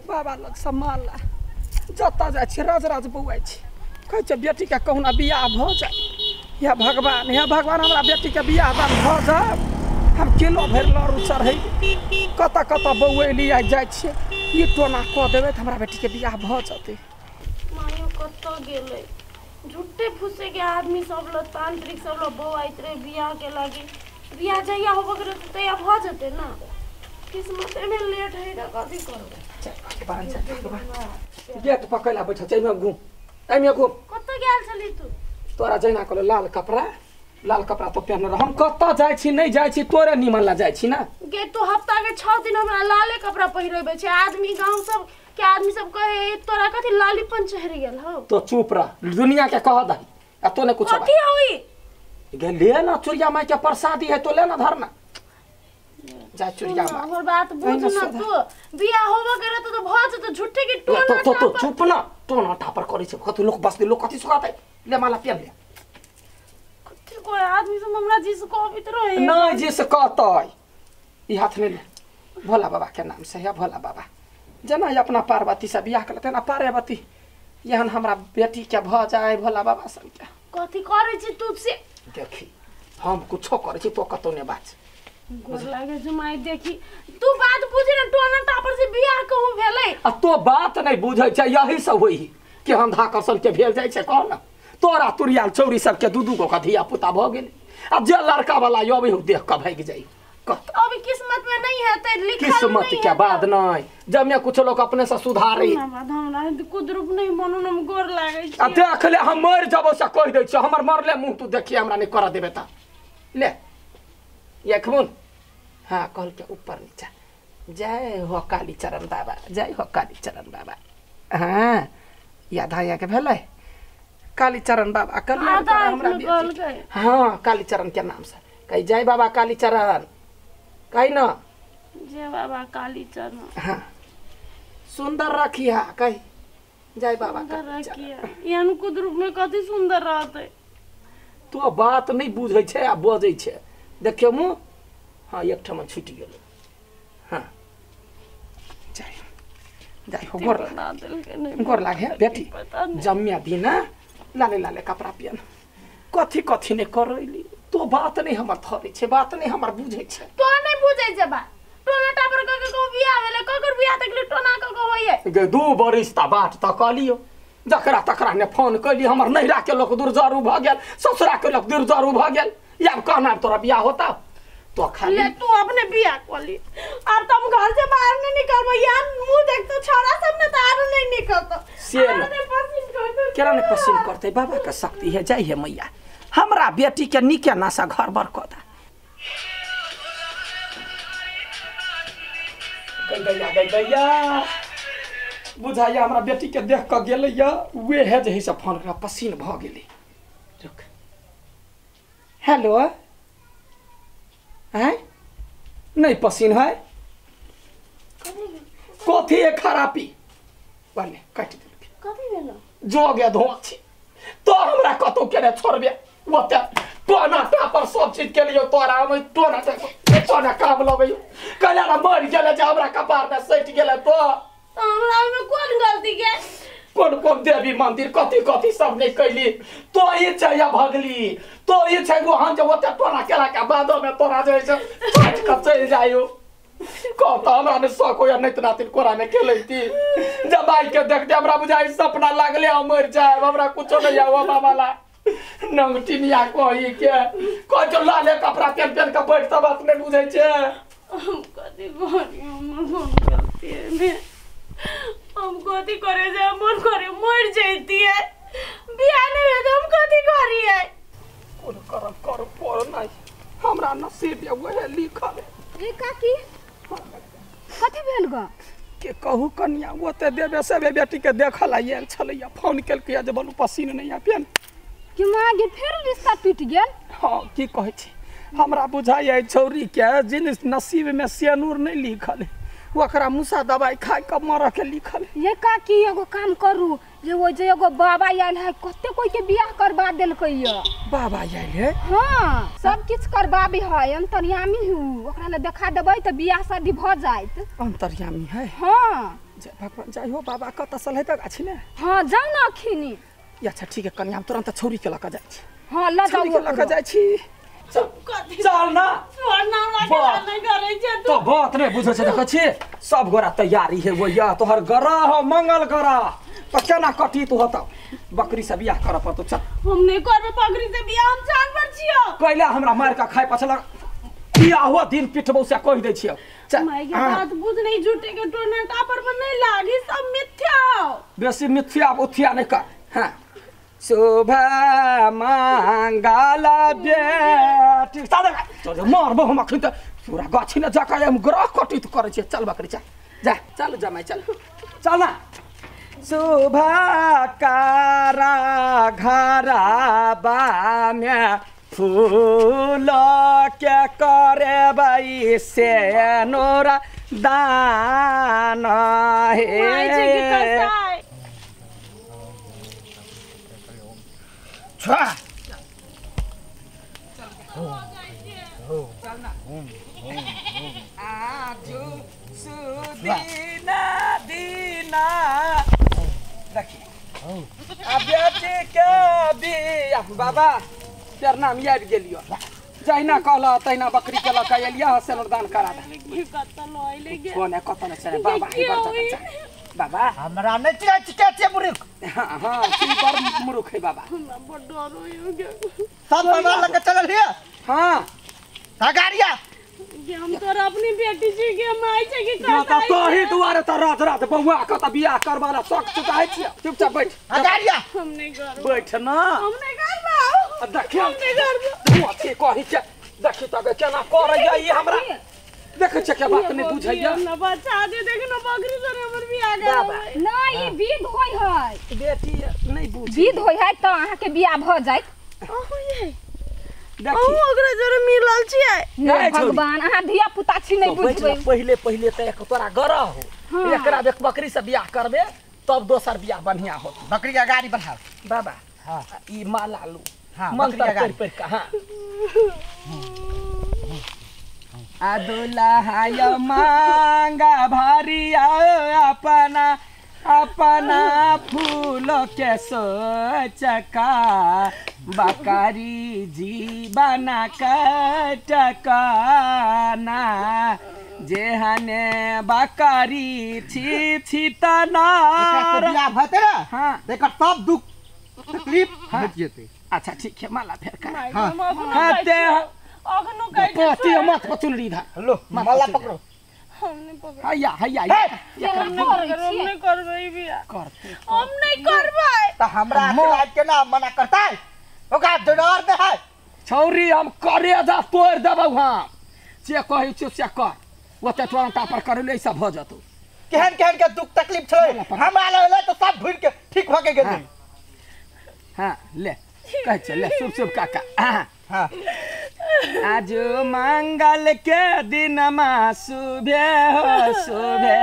बाबा लग सम्मान ला जतऽ जाइ छी राज राज बौआइ छी, कहै छै बेटीके कहुना बियाह भऽ जाय। हे भगवान, हे भगवान, हमरा बेटीके बियाह दान भऽ जाय, हम किलो भरि लड़ू चढ़ेबै। कतऽ कतऽ बौएली आइ जाइ छियै, ई टोना कऽ देबै तऽ हमरा बेटीके बियाह भऽ जेतै। मायो कतऽ गेलै? झूठे फूसे के आदमी सब लोग तांत्रिक सब लोग बौआइत रहे बियाह के लागी। बियाह जहिया होबे के रहतै तहिया भऽ जेतै ना। किस्मते में लेट है तऽ कथी करबै? चल भगवान, चल भगवान। गेट पकड़ ला बैठल छै, एहिमे घूम, एहिमे घूम। कतऽ गेल छली तू? तोरा जहिना कहलौ लाल कपड़ा, लाल कपड़ा तो पहनने रह। हम कतऽ जाइ छी नहि जाइ छी, तोरे निमन ला जाइ छी ना। गे तू हफ्ता के 6 दिन हमरा लाले कपड़ा पहिरेबै छै। आदमी गांव सब के आदमी सब कहे तोरा कथी लालीपन चढ़ गेल हौ। तो चुप रह, दुनिया के कह दही आ तो ने कुछ कथी होई। गे ले ना चुरिया माई के प्रसादी है तो ले ना धरना। जा चुरिया माई, हमर बात बुझ ना तू। बियाह होबो के रहतौ तो भऽ जेतौ, झूठे के टोना तो तो चुप ना, टोना टापर करै छै कथी लोक बस्ती लोक कथी सुखातै। ले माला पेन ले। कथी कोई आदमी सब हमरा जी से कहबित रहे नहीं, जी से कहतै। ई हाथ में ले, भोला बाबा के नाम से। है भोला बाबा, जेना अपना पार्वती से बियाह केलकै तेना पार्वती एहन हमरा बेटी के भऽ जाय भोला बाबा सबके। कथी करै छी तू से? देखी हम कुछो करै छी तो कतौ ने बाज। गोर लागे छै माई, देखी तू बात बुझी ना, टोना टापर से बियाह कहूं भेलै। आ तो बात नहीं बुझै छै, यही सब होई कि हम धाकर्षण के भेल जाइ छै। कह ना तोरा तुरियाल चौरी सबके दू दू गो के धिया पुता भऽ गेलै, आ जे लड़का वाला अबै हौ देख कऽ भागि जाइ। अभी किस्मत में नहीं है तो लिखल किस्मत के बाद नहीं, जब में कुछ लोग अपने से सुधारे। हमरा कुदरूप नहीं बनू, हम गोर लागे छी। आ देख ले हम मर जबो से कहि दै छी, हमर मरले मुंह तू देखिए हमरा नहीं कर देबे त। ले देखबुन। हाँ कहल के ऊपर नीचा। जय हो काली चरण बाबा, जय हो काली चरण बाबा। हाँ याद आया के भेलै काली चरण बाबा कल्याण कर हमरा बेटी। हाँ काली चरण के नाम से कही जय बाबा काली चरण, कही ना जय बाबा काली चरण। हाँ सुंदर रखिया, कही जय बाबा काली चरण। एहन कुदरूप में कथी सुंदर रहतै? तो बात नहीं बुझै छै आ बजै छै। देखियो मुँह, हाँ एक ठाम छूटि गेल। हाँ जाय जाय हो, गोर गोर लागे बेटी। जम्या दिना लाले लाले कपड़ा पियन कथी कथी ने करैली। तो बात नहीं हमर थरे छै, बात नहीं हमर बुझै छै। तो नहीं बुझै छै बात। टोना टापर क के को बियाह भेलै, ककर बियाह तकली टोना क के होइए। गे 2 बरिस ता बाट त कहलियो, जकरा तकरा ने फोन कैली, हमर नैहरा के लोक दुर्जरू भ गेल, ससुरा के लोक दुर्जरू भ गेल। आब कहना तोरा बियाह होता तो खाली ले तू अपने बियाह क ली। अब तो हम घर से बाहर नहीं निकलबो, यार मुंह देख तो छोरा सब ने तो आरो नहीं निकलतो। से ने पसीन करते केना ने पसीन करते? बाबा के शक्ति है, जाय है मैया हमरा बेटी के नीके नासा घर बर क दा। गई गई गैया बुझाइया हमरा बेटी के देख क गेलैया, वे है जे से फोन करा पसीन भ गेलै। रुक, हेलो हैं नहीं पसीन है कथी है खराबी वाले काटि देलकै। कथी भेल? जो गया धोआ छी तो हमरा कतौ के ने छोड़बे। ओते टोना टापर सब चीज के लिए तोरा हम टोना टापर टोना काम लबै कहला ना मर गेलै जे हमरा कपार में सटि गेलै। तो हमरा में कोन गलती के? कोन कोन देवी मंदिर कथी कथी सब नहीं कैली। तो ई छै भगली, तो ई छै वहां जे ओते टोना केला के बादो में तोरा जे छै काटि के चलि जायो। कह त हमरा ने शौक होइया नहीं नातिन कोरा में खेलैती। जब आई के देखते हमरा बुझाइ सपना लागले हम मर जाए, हमरा कुछो नहीं आवा बाबा ला नंगटिनिया कही के कह जो लाले कपड़ा पहन पहन के बैठ सब बात नहीं बुझै छै। हम कथी करी, हमर कोन गलती है? हम कथी करे जे मन करे मर जैतियै। बियाह नहीं भेल त हम कथी करियै? कोन करम कर पर नहीं, हमरा नसीब ये वह लिखल है। रे काकी कथी भेल ग? के कहू कनिया ओते देवे से बेटी के देखल आयल छलैया, फोन केलकै जे बोलू पसीन नहीं आ पेन कि माँ गे फेर रिश्ता टूटि गेल। हाँ की कहै छी, हमरा बुझाइया छौरी के जिन नसीब में सियानूर नहीं लिखल है, ओकरा मुसा दवाई खाइ के मरऽ के लिखल। ये काकी एगो काम करू जे वो जे एगो बाबा आयल है कते कोई के बियाह करवा देलकै य। बाबा आयल है? हाँ सब किछ करवाबे है, अंतर्यामी हूँ, ओकरा ले देखा देबै त बियाह शादी भ जाइत। अंतर्यामी है? हाँ। जय भगवान जय हो बाबा कत सल है त गाछी ने? हाँ जाऊ न अखिनी। अच्छा ठीक है कन्या हम तुरंत छौरी के लक जाइ छी। हाँ ल जाऊ के लक जाइ छी। चल ना तो बात नहीं बुझे छै देखै छी सब गोरा तैयारी है वो या तोहर ग्रह हो मंगल ग्रह त केना कटी तू होता बकरी से बियाह करऽ पड़तौ। चल हम नहीं करबै बकरी से बियाह, हम जानवर छियो। कैला हमरा मार के खाय पछला बियाह हो दिन पिटबौ से कहि दै छियो। चल माय के बात बुझ नहीं झूठे के टोना टापर पर नहीं लागी सब मिथ्या बेसी मिथ्या उथ्या नहीं कर। हां शुभा मंगल बेटी सादा चल मारबो हम अखन त पूरा गाछी ने जाके हम ग्रह कटित करै छियै। चल बकरी चल जा चल जमाइ चल चल ना। शुभा कारा घरा बामे फूल के करेबै से नोरा दान हे। आजु सुदिना दिना देखी आ बेटी के बियाह बाबा प्रणाम आबि गेलियो जहिना कहला तहिना बकरी के लऽ के एलियै सिनुरदान करा दे। कोने कतऽ नहि छै बाबा हे बाबा हमरा नहि चिन्है छी के छियै मूर्ख। हां हां छी बड़ मूर्ख है बाबा। हमरा बड़ डर होइयो गे। सब सामान लऽ के चलल हियै? हां गाड़िया गे हम तोरा अपनी बेटी छी गे माय छै कि कहता तोही दुआरे त रात रात बौआ के त बियाह करबा ला शौक चुकाइ छियै। चुपचाप बैठ गाड़िया। हम नहीं करब। बैठ ना हम नहीं करब। देखियो हम नहीं करब। तू अथी कहि के देखी त केना करैया ई हमरा देखै छियै के बात नहीं बुझैया। ना बच्चा दे देख ना बकरी से हमर बियाह करब। नहीं ई विध होय है बेटी नहीं बुझ विध होय है त अहाँ के बियाह भ जाइत। अहो ये देखी अहो ओकरा जरे मिलल छियै। नहीं भगवान अहाँ धिया पुता छी नहीं बुझबै। पहिले पहिले त एक तोरा गरह हो एकरा एक बकरी से बियाह करबे तब दोसर बियाह बढ़िया होत। बकरी के गाड़ी बढ़ाओ बाबा। हां ई माला लू हां मंत्र पढ़ पढ़ के। हां आ दुल्हा मांगा भारिया अपना अपना फूल के सोचका बकरी जीवन कटकाना जेहने बकरी छी छी तनार। बियाह भते ना हां एकर सब दुख तकलीफ हट जेतै। अच्छा ठीक है माला फेर कर। हां हाते अखनो कहै पति मत पचुनरी धा हेलो माला पकड़ो। हम नहीं पकड़ो। हैया हैया हम नहीं करबै बियाह करते हम नहीं करबै त हमरा आशीर्वाद के ना मना करतै ओकरा डर दे है छौरी हम करे जा तोड़ देबौ। हां जे कहै छियौ से कर ओते टोंटा पर करले ई सब भ जतौ। केहन केहन के दुख तकलीफ छै हमरा लग त सब भूल के ठीक भ के गेलै। हां ले कहै छै ले शुभ शुभ काका। हां हां आज मंगल के दिन मा सुबह हो सुबह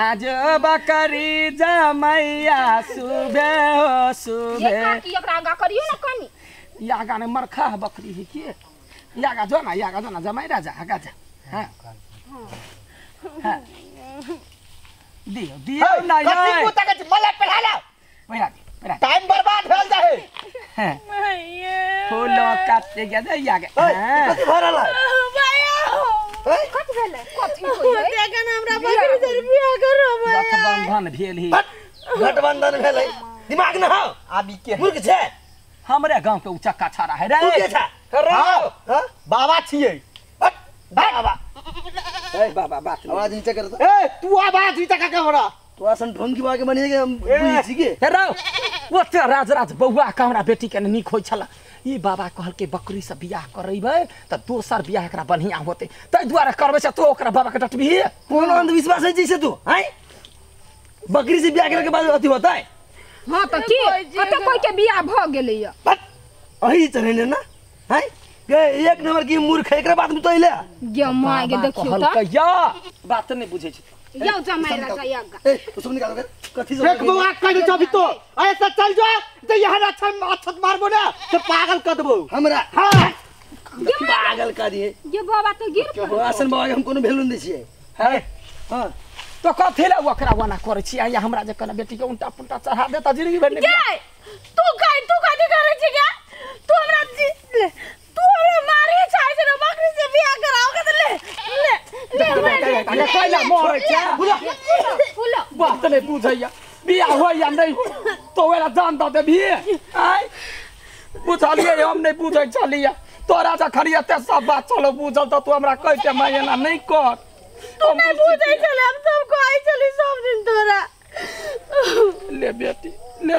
आज बकरी जमैया सुबह हो सुबह। ये काकी एकरा आगा करियो ना कनी। यागा ने मरखा बकरी है के यागा जो ना यागा जो ना जमाई राजा आगा जा। हां हां दियो दियो ना कथी कुत्ता के मला पढ़ा ला पहिरा दे पहिरा टाइम बर्बाद भेल जाए। हां फूलो काटे के दे यागे। कथी भरल है भैया कथी भेलै कथी होय देखन हमरा बकरी से बियाह करब। गठबंधन भेल ही गठबंधन भेलै दिमाग न हो आबी के मूर्ख छै हमरे गांव के उचक्का छाड़ा है रे। तू के छै हां बाबा छियै बाबा। ए बाबा बात आवाज नीचे कर ए तू आवाज नीचे का हमरा तो आसन ढोंगी बाके बनिए के हम बुझी छी के हे राव ओते राज राज बौआ के हमरा बेटी के नीक होय छला। ई बाबा कहल के बकरी से बियाह करैबै त दोसर बियाह एकरा बढ़िया होतै तै दुआरे करबै से तू ओकरा बाबा के डटबी। कोन अंधविश्वास है जैसे तू हैं बकरी से बियाह करे के बाद अथी होता है। हां त की कते कोई के बियाह भ गेलै बट अही चढ़ेने ना हैं गे एक नंबर की मूर्ख है एकरा बात में तो अइले गे माय गे देखियो त कहलकै या बात नहीं बुझै छै। यौ जमाई राजा यगा ए तू सब निकालो कथी सब देख बौआ कह दे अभी तो ऐसा चल जो तो यहाँ अच्छा अच्छा मारबो ना तो पागल कर देबो हमरा। हां पागल कर दिए ये बाबा तो गिर पड़ल। आसन बाबा के हम कोनो वैल्यू नहीं दै छियै। है हां तो कथी ले ओकरा ओना करै छी आ हमरा जे कना बेटी के उल्टा पुल्टा चढ़ा देता जिंदगी भर। गे तू कह तू कथी करै छी गे? तू हमरा ले तू हमरा मारे चाहे छै बकरी से बियाह कराओ के ले ले ले कैला मरै छै फूलो बात नहीं बुझैया बियाह होइया नहीं तो ओरा जान दऽ देबही। आय बुझलियै हम नहीं बुझै छलियै तोरा जखन एते सब बात चलो बुझल तऽ तू हमरा कहिते माय एना नहीं कर। तू नहीं बुझै छले हम सब कहै छली सब दिन तोरा। ले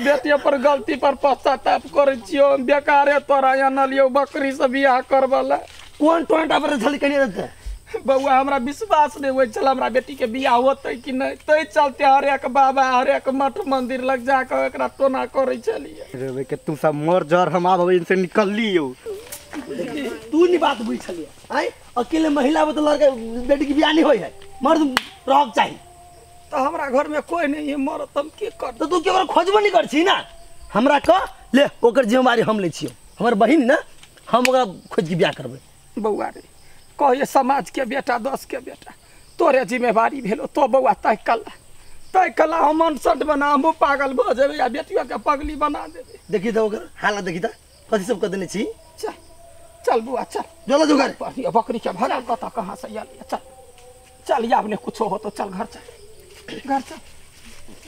बेटी पर गलती पर पश्चाताप करै छियौ हम बेकारे तोरा अनलियौ बकरी से बियाह करबला। कोन टोंटा पर छली कनी रहते बौआ हमरा विश्वास नहीं होइ छल हमरा बेटी के बियाह होतै कि नहीं तै चलते हरेक बाबा हरेक मठ मंदिर लग जाके एकरा टोना करै छलियै। रे के तू सब मोर जर हम आब इनसे निकल लियौ। तू नहीं बात बुझ छलियै। आय अकेले महिला तो लड़का बेटी के बियाह नहीं होय है मर्द रहक चाही। तो हमरा घर में कोई नहीं है मर्द हम की कर तो तू केकरो खोजबो नहीं कर छी ना हमरा कह ले ओकर जिम्मेवारी हम लै छियौ हमर बहिन ना हम ओकरा खोज के बियाह करबै। बौआ रे कहिए समाज के बेटा 10 के बेटा तोरे जिम्मेवारी भेलो तो बौआ तय कला हम अनसठ बना हमहूँ पागल भऽ जेबै आ बेटियो के पगली बना देबै। देखी तऽ ओकर हालत देखी तऽ कथी सब कऽ देने छी। चल चल बौआ चल चलो जुगाड़ बकरी के भगा कतऽ कहाँ से आयल। चल चल आब ने कुछो हो तो चल घर चल घर चल।